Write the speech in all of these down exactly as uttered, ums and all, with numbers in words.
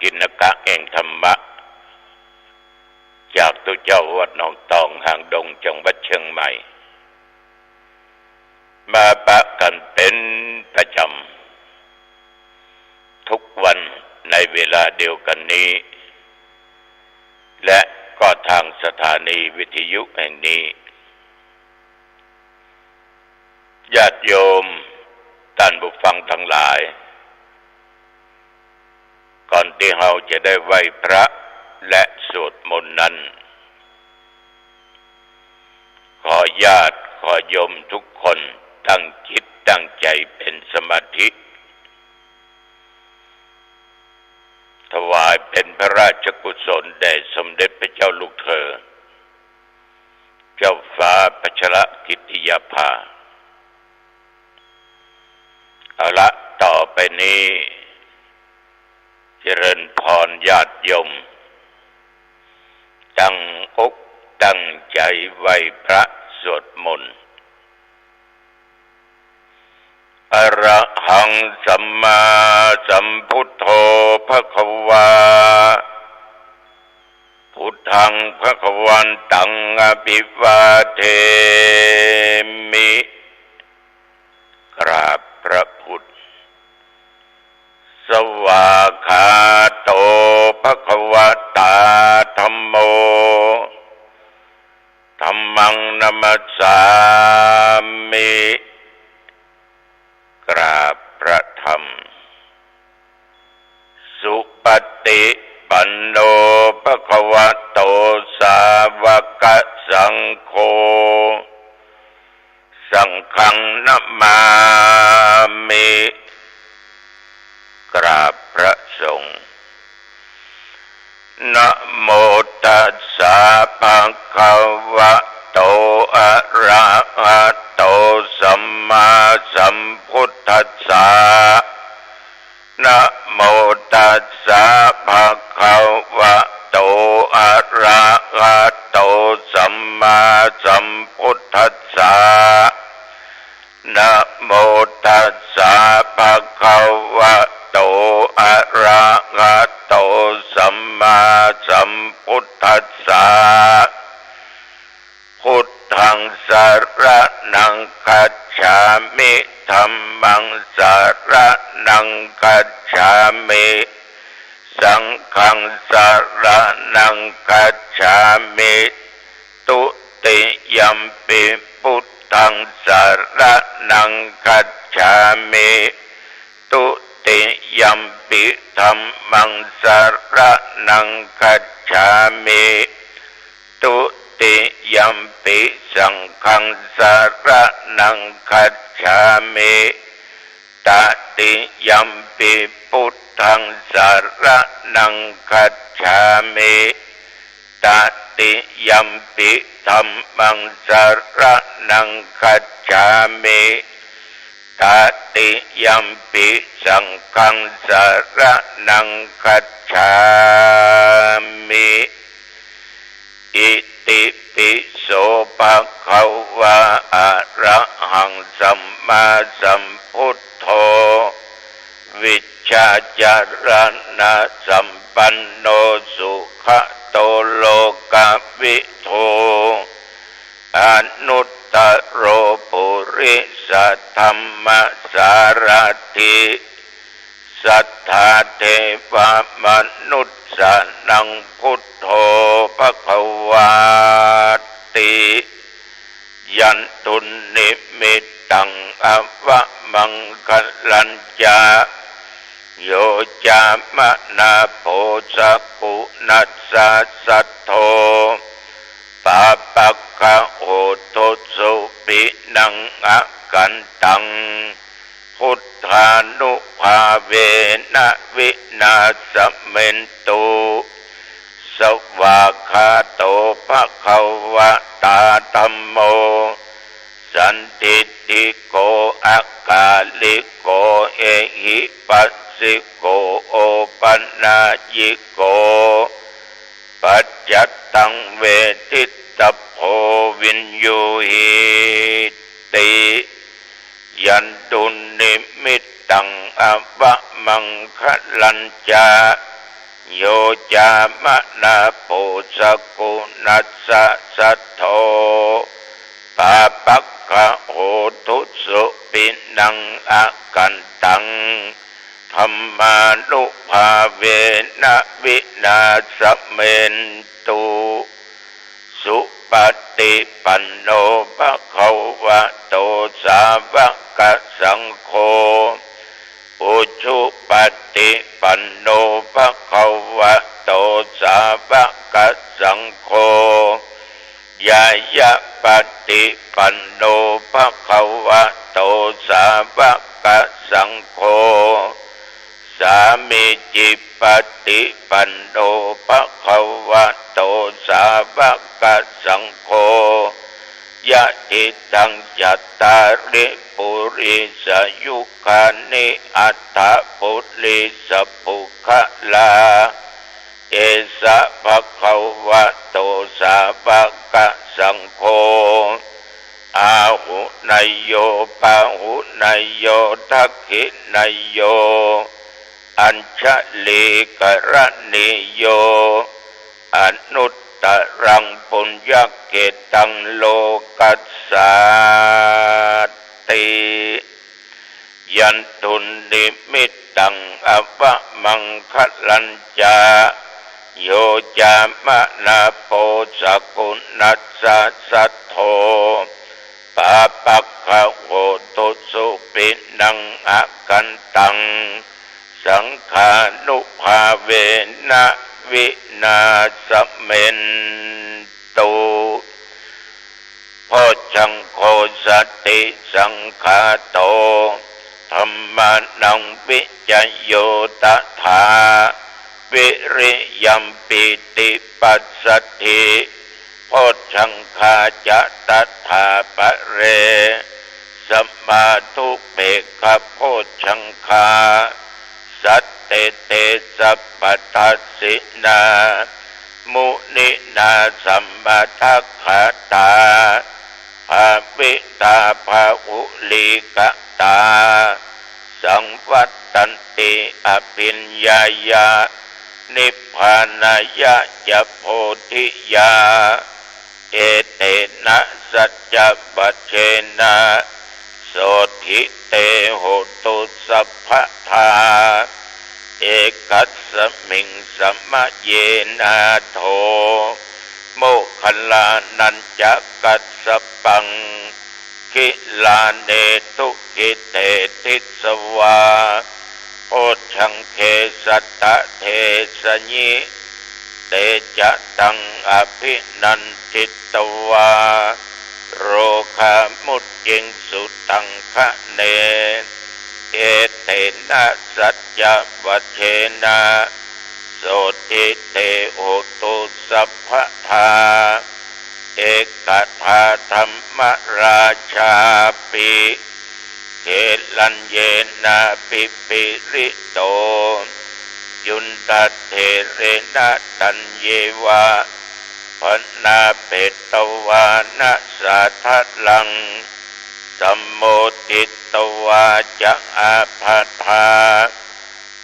กิณกะแห่งธรรมะ จากตุ๊เจ้าวัดหนองตอง หางดง จังหวัดเชียงใหม่ มาปะกั๋นเป๋นประจ๋ำ ทุกวันในเวลาเดียวกั๋นนี้ และก็ตางสถานีวิทยุแห่งนี้ ญาติโยมต้านผู้ฟังตังหลาย ก่อนตี้เฮาจะได้ไหว้พระและสวดมนต์นั้น ขอญาติขอโยมทุกคนตั้งจิตตั้งใจ๋เป๋นสมาธิ ถวายเป๋นพระราชกุศลแด่สมเด็จพระเจ้าลูกเธอ เจ้าฟ้าพัชรกิติยาภา เอาละ ต่อไปนี้ เจริญพรญาติโยม ตั้งอกตั้งใจ๋ไหว้พระสวดมนต์ อะระหังสัมมาสัมพุทโธภะคะวา พุทธังภะคะวันตังอะภิวาเทมิ กราบพระพุทธ สวากขาโตภะคะวะตาธัมโม ธัมมังนะมัสสามิ กราบพระธรรม สุปฏิปันโนภะคะวะโต สาวกสังโฆ สังฆังนะมามิ กราบพระสงฆ์ นะโมตัสสะภะคะวะโต อะระหะโต สัมมาสัมพุทธัสสะ นะโมตัสสะภะคะวะโต อะระหะโต สัมมาสัมพุทธัสสะ นะโมตัสสะภะคะวะโต อะระหะโต สัมมาสัมพุทธัสสะ พุทธังสะระณังคัจฉามิ ธัมมังสะระณังคัจฉามิ สังฆังสะระณังคัจฉามิ ตุติยัมปิพุทธังสะระณังคัจฉามิ ตุติยัมปิธัมมังสะระณังคัจฉามิ ตุติยัมปิสังฆังสะระณังคัจฉามิ ตติยัมปิพุทธังสะระณังคัจฉามิ ตติยัมปิธัมมังสะระณังคัจฉามิ ตติยัมปิสังฆังสะระณังคัจฉามิ อิติปิโสภะคะวะ อะระหังสัมมาสัมพุทโธ วิชชาจารณะสัมปันโน สุขะโตโลกะวิทู อนุตตะโรปุริสะธัมมะสารัตถิ สัทธาเทวะมนุสสานังพุทโธภะคะวาติ ยันตุนนิมิตตังอะวะมังคะลัญจะ โยจามะนาโผสะกุณัสสะสัทโธ ปาปะกะโห ทุสสุปินังอะกันตัง พุทธานุภาเวนะวินาสะเมนตุ สวากขาโตภะคะวะตาธัมโม สันทิฏฐิโก อะกาลิโก เอหิปัสสิโก โอปะนายิโก ปัจจัตตังเวทิตตะโพ วิญญูหิติ ยันตุนนิมิตตังอะวะมังคะลัญจะ โยจามะนาโปสกุณัสสะสัทโธ ปาปักขะโหตุสุปินังอกันตัง ธัมมานุภาเวนะวินาสเมนตุ สุปฏิปันโนภะคะวะโต สาวกสังโฆ อุจุปฏิปันโนภะคะวะโต สาวกสังโฆ ญาญาปฏิปันโนภะคะวะโต สาวกสังโฆ สามีจิปฏิปันโนภะคะวะโต สาวกสังโฆ ยะถิตังจัตตาริปุริสยุคานิ อัตถะปุริสปุคคลา เอสะภะคะวะโต สาวกสังโฆ อาหุเนยโย ปาหุเนยโย ทักขิเนยโย อัญชลีกรณีโย อนุตตรังปุญญเขตังโลกัสสาติ ยันตุนนิมิตตังอวะมังคะลัญจะ โยจามะนาโปสกุณัสสะสัทโธ ปาปักขะโหตุสุปินังอกันตัง สังฆานุภาเวนะวินาสเมนตุ โพชฌังโคสติสังขาโต ธัมมานังวิจโย ตถาวิริยัมปีติปัสสัทธิ โพชฌังคาจะ ตถาปะเร สมาธุปเปกขะโพชฌังคา สัตเตเต สัพพัทธัสสินา มุนินา สมมะทักขาตา ภาวิตา บาหุลีกตา สังวัตตันติ อภิญญายะ นิพพานายะจะ โพธิยา เอเตนะ สัจจวัจเจนะ โสตถิเต โหตุ สัพพะทา เอกัสสมิง สมะเย นาโถ โมคคัลลานัญจะ กัสสปัง กิลาเน ทุกขิเต ทิสสวา โพชฌังเก สัตตะเทสะยิ เตจะตัง อภินันทิตวา โรคามุจจิงสุ ตังคะเน เอเตนะ สัจจวัจเจนะ โสตถิเต โหตุ สัพพะทา เอกทาธัมมราชาปิ เกลัญเยนะ ปิปิริโต จุนทะเถเรนะ ตัญเยวะ ภะนาเปตวานะ สาทะลัง สัมโมทิตวาจะ อาภาธา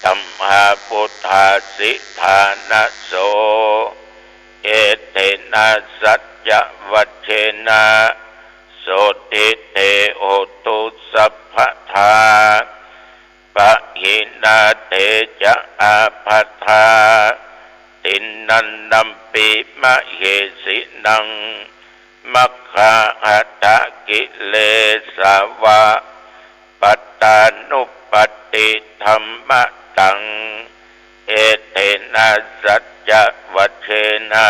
ธัมมาวุฑฒาสิ ฐานะโส เอเตนะ สัจจวัจเจนะ โสตถิเต โหตุ สัพพะทา ปะหินาเตจะ อาภาธา ติณณัมปี มะเหสินัง มัคคาหัตถกิเลสาวะ ปัตตานุปัตติธัมมะตัง เอเตนะ สัจจวัจเจนะ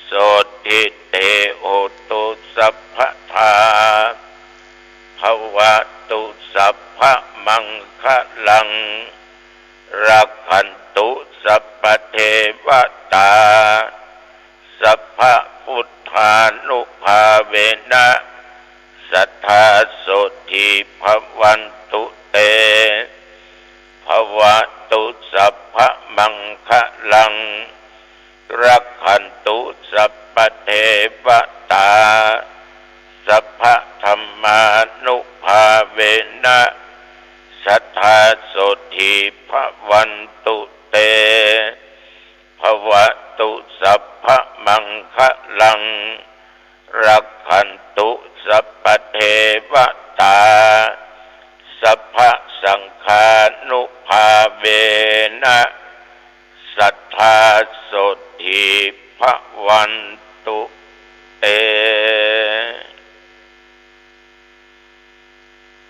โสตถิเต โหตุ สัพพะทา ภะวะตุ สัพพะมังคะลัง รักขันตุ สัพพะเทวะตา สัพพะพุทธานุภาเวนะ สัตถาโสตถีภะวันตุเต ภะวะตุ สัพพะมังคะลัง รักขันตุ สัพพะเทวะตา สัพพะธัมมานุภาเวนะ สัตถาโสตถีภะวันตุเต ตุสัพพะมังคะลัง รักขันตุสัพพะเทวะตา สัพพะสังฆานุภาเวนะ สัทธาโสตถีภะวันตุเต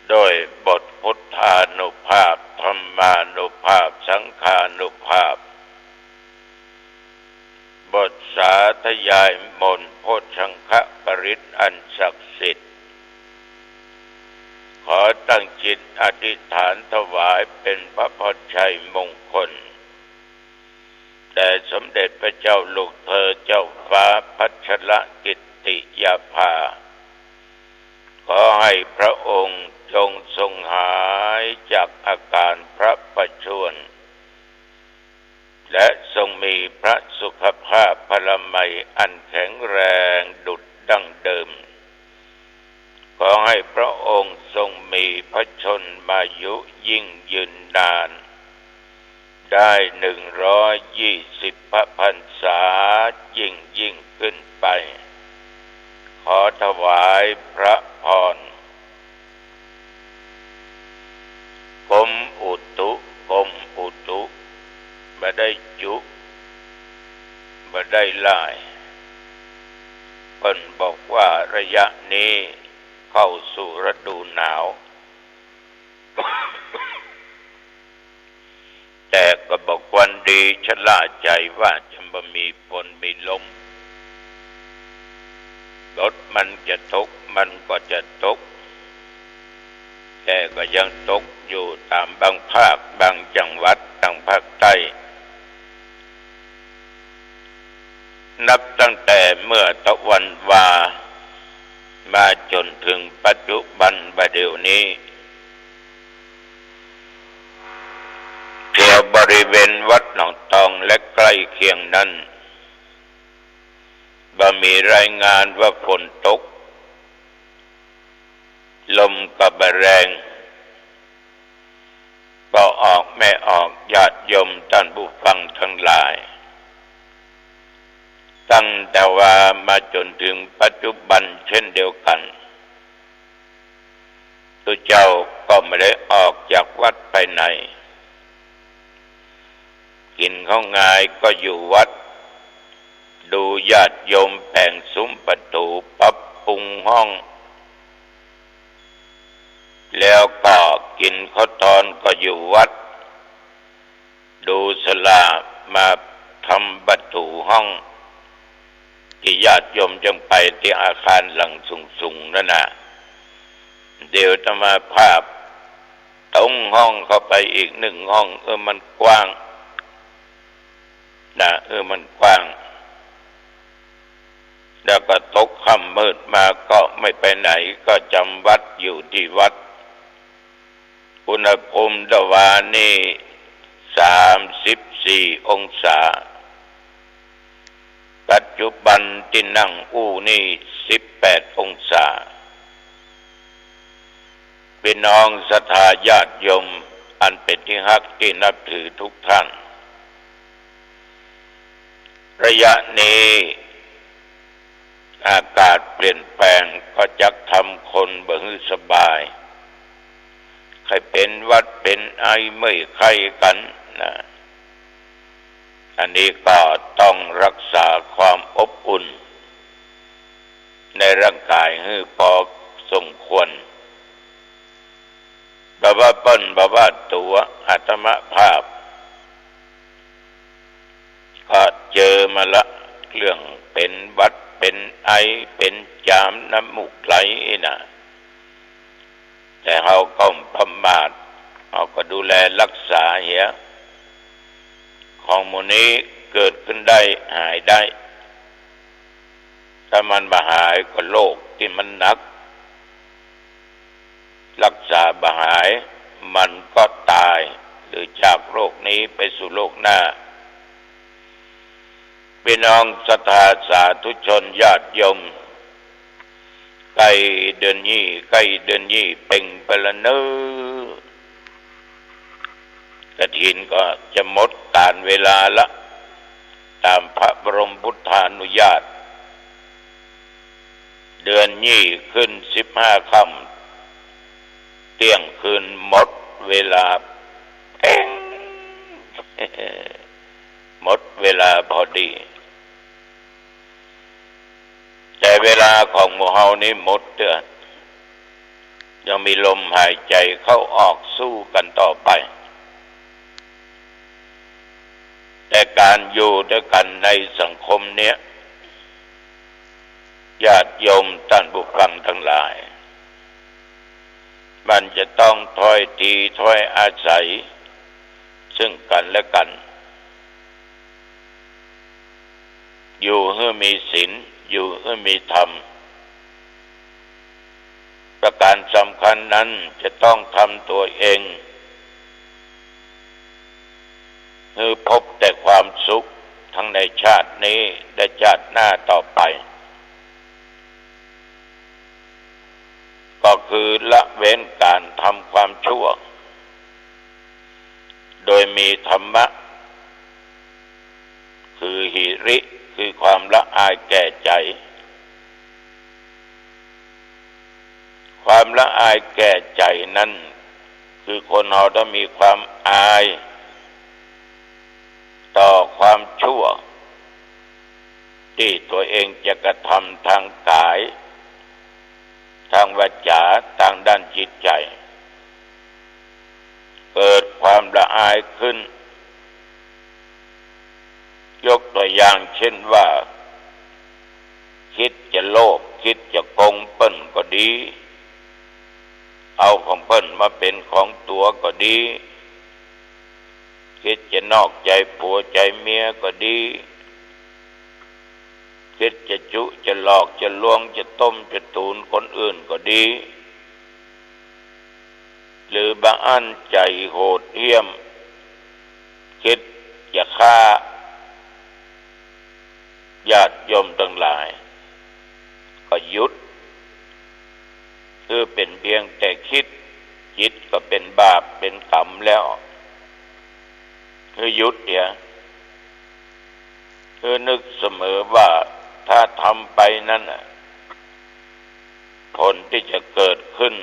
โดยบทพุทธานุภาพ ธรรมานุภาพ สังฆานุภาพ บทสาธยายมนต์โพชฌังคปริตรอันศักดิ์สิทธิ์ ขอตั้งจิตอธิษฐานถวายเป็นพระพรชัยมงคล แด่สมเด็จพระเจ้าลูกเธอเจ้าฟ้าพัชรกิตติยาภา ขอให้พระองค์จงทรงหายจากอาการพระประชวร และทรงมีพระสุขภาพพลามัยอันแข็งแรงดุจดั้งเดิม ขอให้พระองค์ทรงมีพระชนมายุยิ่งยืนนาน ได้หนึ่งร้อยยี่สิบพระพรรษายิ่งยิ่งขึ้นไป ขอถวายพระพร กรมอุตุ กรมอุตุ บ่ได้จุ บ่ได้หล้าย เปิ้นบอกว่าระยะนี้เข้าสู่ฤดูหนาว แต่ก็บ่ควรดีชะล่าใจว่าจะบ่มีฝนมีลม ฝนมันจะตก มันก็จะตก แต่ก็ยังตกอยู่ตามบางภาค บางจังหวัด ตางภาคใต้ นับตั้งแต่เมื่อตะวันวา มาจ๋นถึงปัจจุบันบ่าเดี่ยวนี้ แถวบริเวณวัดหนองตองและใกล้เคียงนั้น บ่มีรายงานว่าฝนตก ลมก็บ่แรง ป้อออกแม่ออก ญาติโยมต้านผู้ฟังตังหลาย ตั้งแต่วามาจ๋นถึงปัจจุบันเช่นเดียวกั๋น ตุ๊เจ้าก็บ่ได้ออกจากวัดไปไหน กิ๋นข้าวงายก็อยู่วัด ดูญาติโยมแป๋งสุมประตู๋ ปรับปรุงห้อง แล้วก็กิ๋นข้าวตอนก็อยู่วัด ดูศาลามาทำประตู๋ห้อง ตี้ญาติโยมจั้งไปตี้อาคารหลังสูงๆ นั่นน่ะ เดี๋ยวอาตมาภาพตรงห้องเข้าไปอีกนึ่งห้อง เออ มันกว้าง นะ เออ มันกว้าง แล้วก็ตกค่ำมืดมาก็ไม่ไปไหน ก็จ๋ำวัดอยู่ตี้วัด อุณหภูมิตะวานี้สามสิบสี่องศา ปัจจุบันตี้นั่งอู้นี่สิบแปดองศา ปี้น้องศรัทธาญาติโยมอันเป๋นตี้ฮักตี้นับถือทุกท่าน ระยะนี้อากาศเปลี่ยนแปลงก็จักทำคนบ่หื้อสบาย ใค่เป๋นหวัดเป๋นไอเมื่อยไข้กั๋นนะ อันนี้ก็ต้องรักษาความอบอุ่นในร่างกายหื้อปอสมควร บ่ว่าเปิ้น บ่ว่าตั๋วอาตมาภาพ ก็เจอมาละ เรื่องเป๋นหวัดเป๋นไอ เป๋นจามน้ำมูกไหลน่ะ แต่เฮาก็บ่ประมาท เฮาก็ดูแลรักษาเหีย ของหมู่นี้เกิดขึ้นได้หายได้ ถ้ามันบ่หายก็โรคตี้มันหนัก รักษาบ่หาย มันก็ต๋าย หรือจากโรคนี้ไปสู่โรคหน้า ปี้น้องศรัทธาสาธุชนญาติโยม ใก้เดือนยี่ ใก้เดือนยี่เป่งไปละเน้อ กฐินก็จะหมดก๋าลเวลาละ ต๋ามพระบรมพุทธานุญาต เดือนยี่ขึ้นสิบห้าค่ำ เตี้ยงคืนหมดเวลาเป๊ง หมดเวลาพอดี แต่เวลาของหมู่เฮานี้หมดเตื้อ ยังมีลมหายใจ๋เข้าออกสู้กั๋นต่อไป แต่ก๋านอยู่ตวยกั๋นในสังคมเนี้ย ญาติโยมต้านผู้ฟังตังหลาย มันจะต้องถ้อยทีถ้อยอาศัยซึ่งกั๋นและกั๋น อยู่หื้อมีศีล อยู่หื้อมีธรรม ประก๋านสำคัญนั้นจะต้องทำตั๋วเอง หื้อพบแต่ความสุขทั้งในชาตินี้และชาติหน้าต่อไป ก็คือละเว้นก๋านทำความชั่ว โดยมีธรรมะ คือหิริ คือความละอายแก่ใจ๋ ความละอายแก่ใจ๋นั้น คือคนเฮาต้องมีความอายต่อความชั่ว ตี้ตั๋วเองจะกระทำตางก๋าย ตางวาจ๋า ตางด้านจิตใจ๋ เกิดความละอายขึ้น ยกตั๋วอย่างเช่นว่า กึ๊ดจะโลภ กึ๊ดจะโก๋งเปิ้นก็ดี เอาของเปิ้นมาเป๋นของตั๋วก็ดี กึ๊ดจะนอกใจ๋ผัวใจ๋เมียก็ดี กึ๊ดจะจุจะหลอกจะลวงจะต้มจะตุ๋นคนอื่นก็ดี หรือบางอั้นใจ๋โหดเหี้ยม กึ๊ดจะฆ่า ญาติโยมตังหลาย ก็หยุด คือเป๋นเพียงแต่กึ๊ด จิตก็เป๋นบาปเป๋นก๋รรมแล้ว คือหยุดเหีย คือนึกเสมอว่าถ้าทำไปนั้นน่ะ ผลตี้จะเกิดขึ้น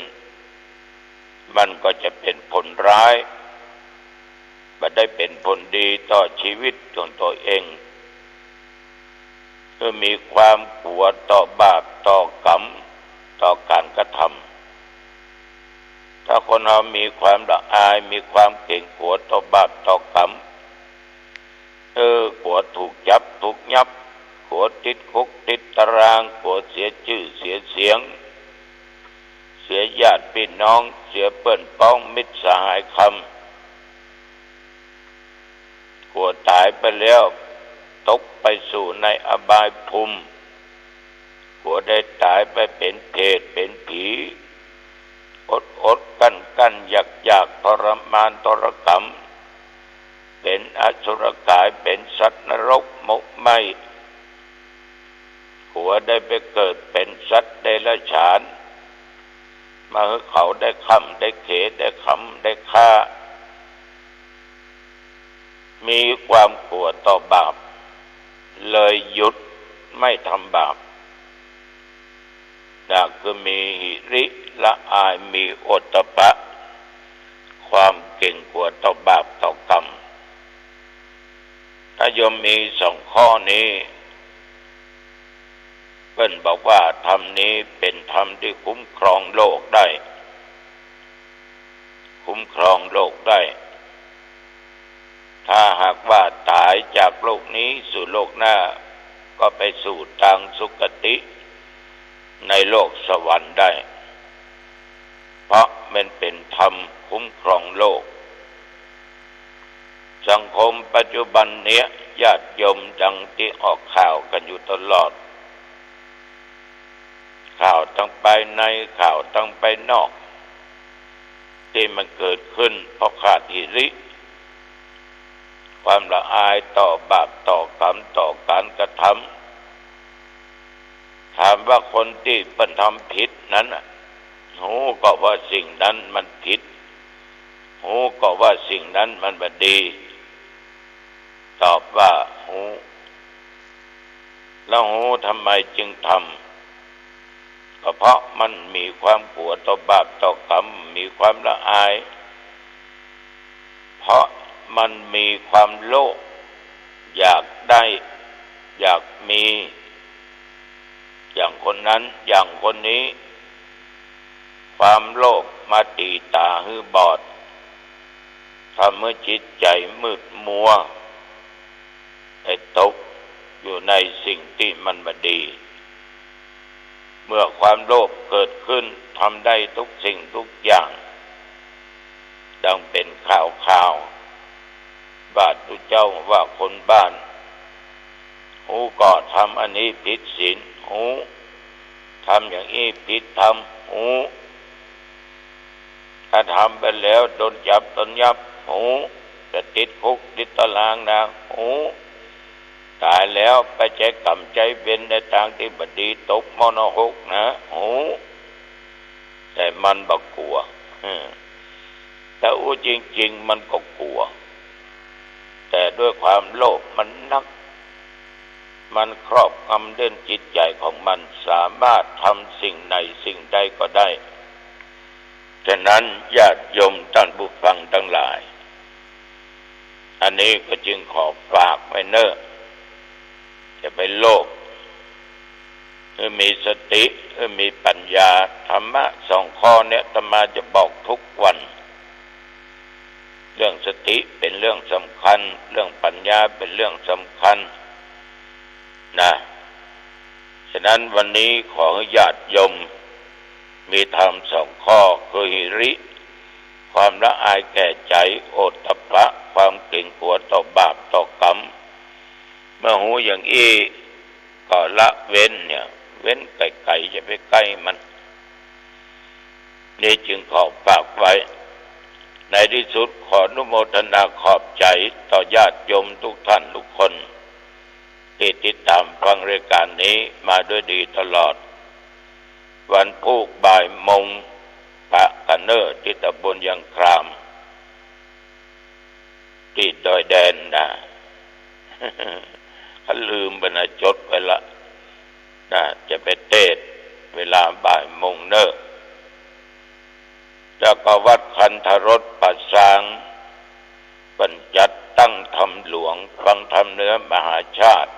มันก็จะเป๋นผลร้าย บ่ได้เป๋นผลดีต่อชีวิตของตั๋วเอง คือมีความกั๋วต่อบาปต่อกรรม ต่อก๋านกระทำ ถ้าคนเฮามีความละอาย มีความเก๋งกั๋วต่อบาปต่อกรรม เออ กั๋วถูกจับถูกยับ กั๋วติดคุกติดตาราง กั๋วเสียจื้อเสียเสียง เสียญาติปี้น้อง เสียเปิ้นป๊องมิตรสหายคำ กั๋วต๋ายไปแล้วตกไปสู่ในอบายภูมิ กั๋วได้ต๋ายไปเป๋นเปรตเป๋นผี อดอดกั้นกั้นยากยาก ทรมานทรกรรม เป๋นอสุรกาย เป๋นสัตว์นรกหมกไหม้ กั๋วได้ไปเกิดเป๋นสัตว์เดรัจฉาน มาหื้อเขาได้ค่ำได้เข ได้ขำได้ฆ่า มีความกั๋วต่อบาป เลยหยุดไม่ทำบาป นะ คือมีหิริละอาย มีโอตตัปปะ ความเก๋งกั๋วต่อบาปต่อกรรม ถ้าโยมมีสองข้อนี้ เปิ้นบอกว่าธรรมนี้เป๋นธรรมตี้คุ้มครองโลกได้ คุ้มครองโลกได้ ถ้าหากว่าต๋ายจากโลกนี้สู่โลกหน้า ก็ไปสู่ตางสุคติในโลกสวรรค์ได้ เพราะมันเป๋นธรรมคุ้มครองโลก สังคมปัจจุบันเนี้ย ญาติโยมดังตี้ออกข่าวกั๋นอยู่ตลอด ข่าวตางภายใน ข่าวตางภายนอก ตี้มันเกิดขึ้นเพราะขาดหิริ ความละอายต่อบาปต่อกรรมต่อก๋านกระทำ ถามว่าคนตี้เปิ้นทำผิดนั้นน่ะ ฮู้ก่อว่าสิ่งนั้นมันผิด ฮู้ก่อว่าสิ่งนั้นมันบ่ดี ตอบว่าฮู้ แล้วฮู้ทำไมจึงทำ ก็เพราะมันมีความกั๋วต่อบาปต่อกรรม มีความละอาย เพราะมันมีความโลภ อยากได้ อยากมี อย่างคนนั้น อย่างคนนี้ ความโลภมาตี๋ต๋าหื้อบอด ทำหื้อจิตใจ๋มืดมัว ไปตกอยู่ในสิ่งตี้มันบ่ดี เมื่อความโลภเกิดขึ้น ทำได้ทุกสิ่งทุกอย่าง ดังเป๋นข่าวๆ บาดตุ๊เจ้าว่าคนบ้าน ฮู้ก่อทำอันนี้ผิดศีล ฮู้ ทำอย่างอี้ผิดธรรม ฮู้ ถ้าทำไปแล้วโดนจับโดนยับ ฮู้ จะติดคุกติดต๋ารางนะ ฮู้ ต๋ายแล้วไปใจ๊ก๋รรมใจ๊เวรในตางตี้บ่ดี ตกหม้อนรกนะ ฮู้ แต่มันบ่กั๋ว เออ ถ้าอู้จริงๆ มันก็กั๋ว แต่ด้วยความโลภมันนัก มันครอบงำเล่นจิตใจ๋ของมัน สามารถทำสิ่งไหนสิ่งใดก็ได้ ฉะนั้นญาติโยมต้านผู้ฟังตังหลาย อันนี้ก็จึงขอฝากไว้เน่อ จะไปโลภ หื้อมีสติ หื้อมีปัญญา ธรรมะสองข้อเนี้ย อาตมาจะบอกทุกวัน เรื่องสติเป๋นเรื่องสำคัญ เรื่องปัญญาเป๋นเรื่องสำคัญนะ ฉะนั้นวันนี้ขอหื้อญาติโยมมีธรรมสองข้อ คือหิริ ความละอายแก่ใจ๋ โอตตัปปะ ความเก๋งกั๋วต่อบาปต่อกรรม เมื่อฮู้อย่างอี้ ก็ละเว้นเนี่ย เว้นไก๋ๆ อย่าไปใก้มัน นี่จึงขอฝากไว้ ในตี้สุดขออนุโมทนาขอบใจ๋ต่อญาติโยมทุกท่านทุกคน ตี้ติดต๋ามฟังรายก๋านนี้มาด้วยดีตลอด วันพูกบ่ายโมง ปะกั๋นเน่อ ตี้ต๋ำบลยางคราม ตี้ดอยแดนนะ ข้าลืมไปนะ จดไว้ละนะ จะไปเตสน์เวลาบ่ายโมงเน่อ แล้วก็วัดคันธรสป่าซาง บั้นจัดตั้งธรรมหลวง ฟังธรรมเนื้อมหาชาติ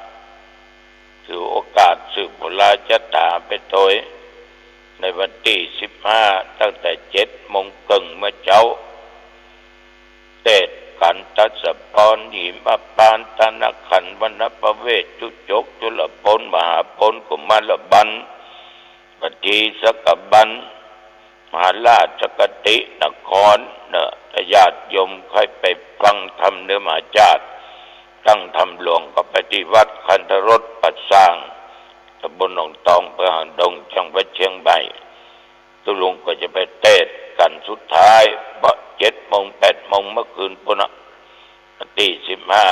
ถือโอกาสสืบปุราชะต๋าไปโตย ในวันตี้สิบห้า ตั้งแต่เจ็ดโมงเกิ่งเมื่อเจ๊า เตสน์กั๋น ทัสสะปอน หิมะปาน ตะนะขัน วรรณปเวส จุจก จุลปน มหาปน กุมารบัน ปฏีสกบัน มหาราชคตินครเน่อ ถ้าญาติโยมใค่ไปฟังธรรมเนื้อมหาชาติ ตั้งธรรมหลวงก็ไปตี้วัดคันธรสป่าซาง ต๋ำบลหนองตอง อำเภอหางดง จังหวัดเชียงใหม่ ตุ๊ลุงก็จะไปเตสน์กั๋นสุดท้าย บ่าเจ็ดโมงแปดโมงเมื่อคืนปู๊นนะ วันตี้สิบห้า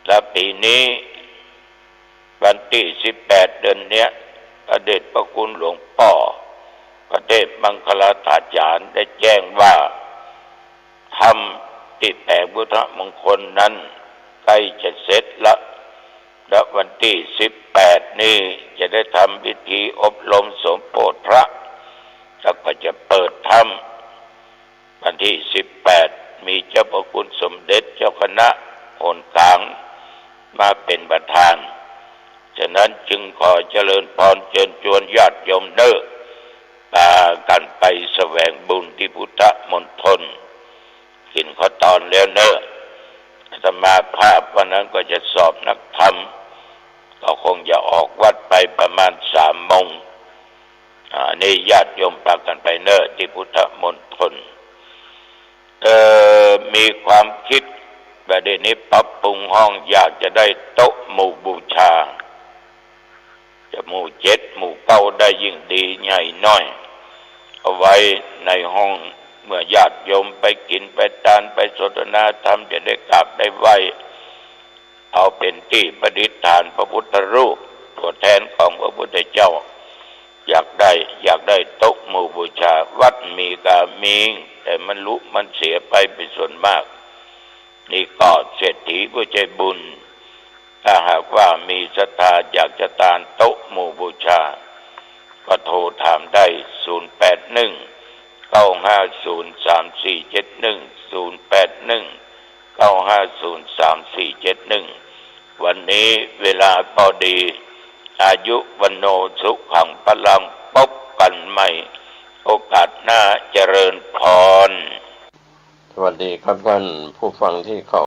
และปี๋นี้ วันตี้สิบแปด เดือนเนี้ย พระเดชพระคุณหลวงป้อ พระเทพมังคลาจารย์ได้แจ้งว่า ธรรมตี้แป๋งพุทธมงคลนั้นใก้จะเสร็จละ และวันตี้สิบแปด นี่จะได้ทำพิธีอบรมสมโภชพระ แล้วก็จะเปิดธรรม วันตี้สิบแปด มีเจ้าพระคุณสมเด็จเจ้าคณะโหนกลางมาเป๋นประธาน ฉะนั้นจึงขอเจริญพรเจิญจวนญาติโยมเน่อ ปากั๋นไปแสวงบุญตี้พุทธมณฑล กิ๋นข้าวตอนแล้วเน่อ อาตมาภาพวันนั้นก็จะสอบนักธรรม ก็คงจะออกวัดไปประมาณสามโมง อ่า นี่ญาติโยมปากั๋นไปเน่อตี้พุทธมณฑล เอ่อ มีความคิดว่าเดี๋ยวนี้ปรับปรุงห้อง อยากจะได้โต๊ะหมู่บูชา จะหมู่เจ็ดหมู่เก้าได้ยิ่งดี ใหญ่น้อย เอาไว้ในห้อง เมื่อญาติโยมไปกิ๋นไปตานไปสนทนาธรรม จะได้กราบได้ไหว้ เอาเป๋นตี้ประดิษฐานพระพุทธรูป ตั๋วแทนของพระพุทธเจ้า อยากได้ อยากได้โต๊ะหมู่บูชา วัดมีก็มี แต่มันลุมันเสียไปเป๋นส่วนมาก นี่ก็เศรษฐีผู้ใจ๋บุญ ถ้าหากว่ามีศรัทธาอยากจะตานโต๊ะหมู่บูชา ก็โทรถามได้ ศูนย์แปดหนึ่ง เก้าห้าศูนย์ สามสี่เจ็ดหนึ่ง ศูนย์แปดหนึ่ง เก้าห้าศูนย์ สามสี่เจ็ดหนึ่ง วันนี้เวลาก็ดี อายุวัณโณสุขังพลัง พบกันใหม่โอกาสหน้า เจริญพร สวัสดีครับท่านผู้ฟังที่เคา